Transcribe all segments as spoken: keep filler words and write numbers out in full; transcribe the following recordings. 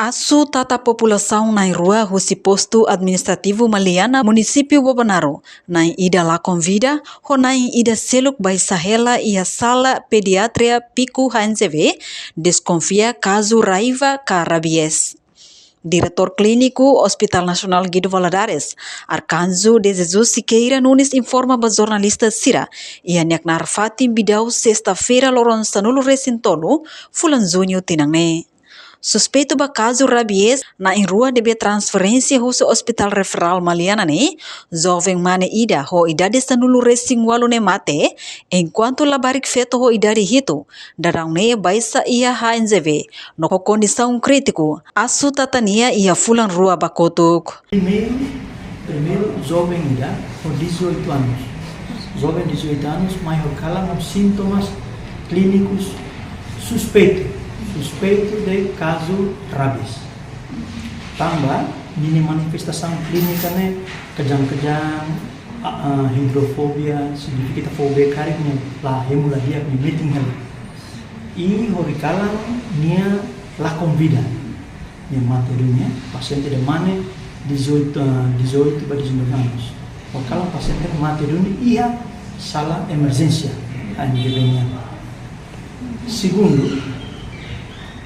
Asu tata populasaun na'in rua husi Postu Administrativu Maliana, Munisípiu Bobonaro, na'in ida lakon vida, ho na'in ida seluk baixa hela iha sala pediatria Pico H N Z V, deskonfia kazu raiva ka rabies. Diretór Klíniku Hospital Nasionál Guido Valadares, Arcanjo de Jesus Siqueira Nunes, informa ba jornalista sira iha nia knaar fatin Bidau, sesta-feira, loron sanulu-resin-tolu fulan Juñu tinan ne'e. Suspeitu ba kazu rabies na'in rua ne'ebé transferénsia husi Hospital Referál Maliana ne'e, joven mane ida ho idade sanulu-resin-ualu ne'e mate, enkuantu labarik feto ho idade hitu daudaun ne'e baixa iha H N Z V, no ho kondisaun krítiku, asu tata nia iha fulan rua ba kotuk. Primeiru, primeiru joven ida ho dezoito anos. Joven dezoito anos, mai ho kalan ho sintomas klínikus suspeitu, suspeitu de kazu rabies. Tanba ninia manifestasaun klínika ne'e kejang-kejang, a, a, hidrofobia, signifika ita fó bee karik ne'e la hemu, la di'ak, ne'e metin hela. I horikalan nia lakon vida. Nia mate duni, pasiente ida mane dezoito, ah, dezoito ba dezanove anos. Horikalan pasiente mate duni iha sala emerjénsia H N Z V nian. Segundu,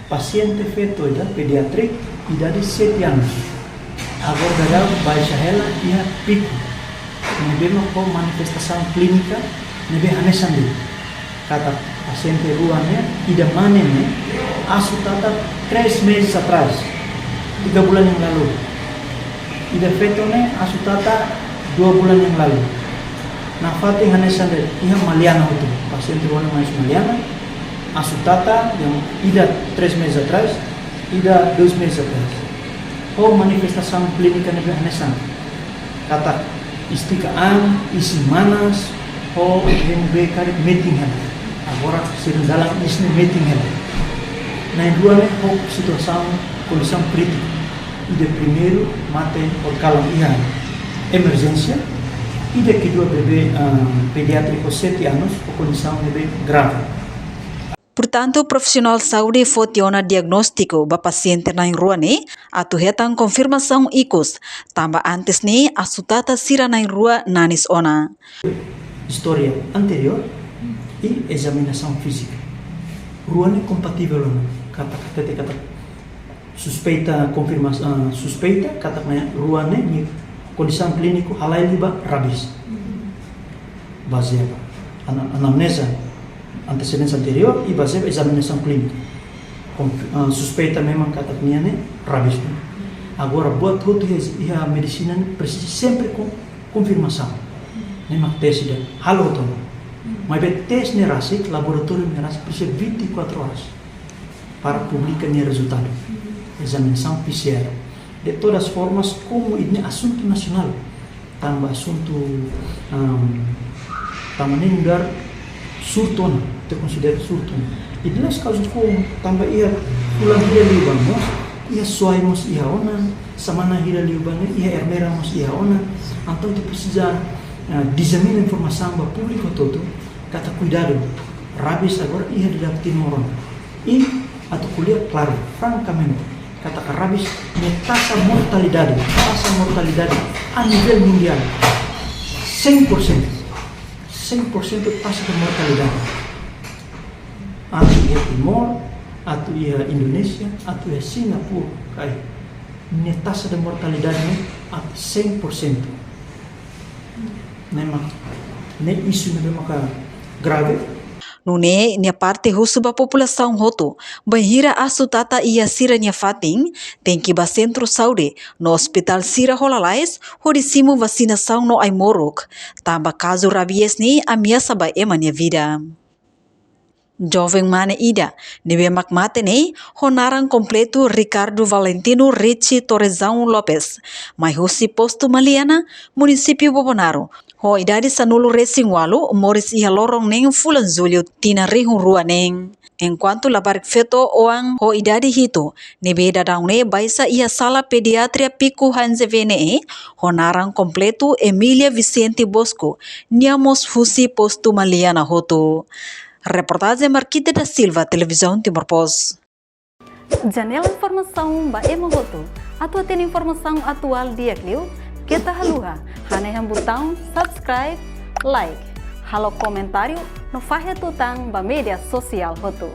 pasiente feto ida pediatrik, idade sete anos. Agora daudaun baixa hela iha Pico. Ne'ebé mak ho manifestasaun klínika ne'ebé hanesan de'it. Katak pasiente rua ne'e, ida mane ne'e asu tata três meses atrás, tiga bulan yang lalu. Ida feto ne'e asu tata dua bulan yang lalu. Nafatin hanesan de'it, iha Maliana hotu. Pasiente rua ne'e mai husi Maliana, asu tata yang ida três meses atrás, ida dois meses atrás. Ho manifestasaun klínika ne'ebé hanesan. Katak estika an, isin manas, ho hemu bee karik metin hela. Agora sira dalan isin metin hela. Na'in rua ne'e ho situasaun, kondisaun krítiku. Ida primeiru mate horikalan iha emerjénsia, ida kedua bebé, ah, pediátriku sete anos, ho kondisaun ne'ebé grave. Portantu, profisionál saúde foti ona diagnóstiku ba pasiente na'in rua ne'e, atu hetan konfirmasaun ikus, tanba antes ne'e asu tata sira na'in rua nanis ona. Istória anteriór i ezaminasaun fízika. Rua ne'e kompativel ona, katak hatete katak suspeita, konfirmas-, ah, suspeita katak ne'e rua ne'e nia kondisaun klíniku halai liu ba rabies. Bazeia ba ana-, anamneza, antesedénsia anteriór, i bazeia ba ezaminasaun klínika. Konf-, ah, suspeita memang katak nia ne'e rabies. Agora, buat hotu iha, iha medisina ne'e presiza sempre kon-, konfirmasaun. Ne'e mak teste ida halo hotu ona. Maibé teste ne'e rasik, laboratóriu ne'e rasik, presiza vinte e quatro horas para publika nia rezultadu. Ezaminasaun P C R. De todas formas, komu ida-ne'e asuntu nasionál, tanba asuntu, am, tanba ne'e nu'udar surtu ona, ita konsidera surtu ona. I de los kazu foun, tanba iha fulan hira liubá mós, iha Suai mós iha ona, semana hira liubá ne'e, iha Ermera mós iha ona, entaun ita presiza, ah, dizemina informasaun ba públiku hotu-hotu, katak kuidadu, rabies agora iha daudaun Timor ona. I atu ko'alia klaru, frankamente, katak rabies nia taxa mortalidade, taxa mortalidade a nivel mundial, cem por cento. Cem por cento taxa de mortalidade. Atu iha Timor, atu iha Indonézia, atu iha Singapura, karik. Nia taxa de mortalidade ne'e atu cem por cento. Ne'e mak, ne'e isu ne'ebé maka grave. Nune'e, nia parte husu ba populasaun hotu, bainhira asu tata iha sira-nia fatin, tenke ba sentru saúde no ospitál sira ho lalais, hodi simu vasinasaun no ai-moruk, tanba kazu rabies ne'e ameasa ba ema nia vida. Joven mane ida, ne'ebé mak mate ne'e, ho naran kompletu Ricardo Valentino Richie Torrezão Lopes, mai husi Postu Maliana, Munisípiu Bobonaro, ho idade sanulu-resin-ualu, moris iha loron neen fulan Jullu tinan rihun rua neen. Enkuantu labarik feto oan ho idade hitu, ne'ebé daudaun ne'e baixa iha sala pediatria Pico H N Z V ne'e, ho naran kompletu Emília Vicente Bosco, nia mós husi Postu Maliana hotu. Reportajen Marquita da Silva, Televizaun Timor Post. Janela informasaun ba ema hotu. Atu hatene informasaun atuál di'ak liu, keta haluha hanehan butaun subscribe, like, halo komentáriu no fahe tutan ba média sosiál hotu.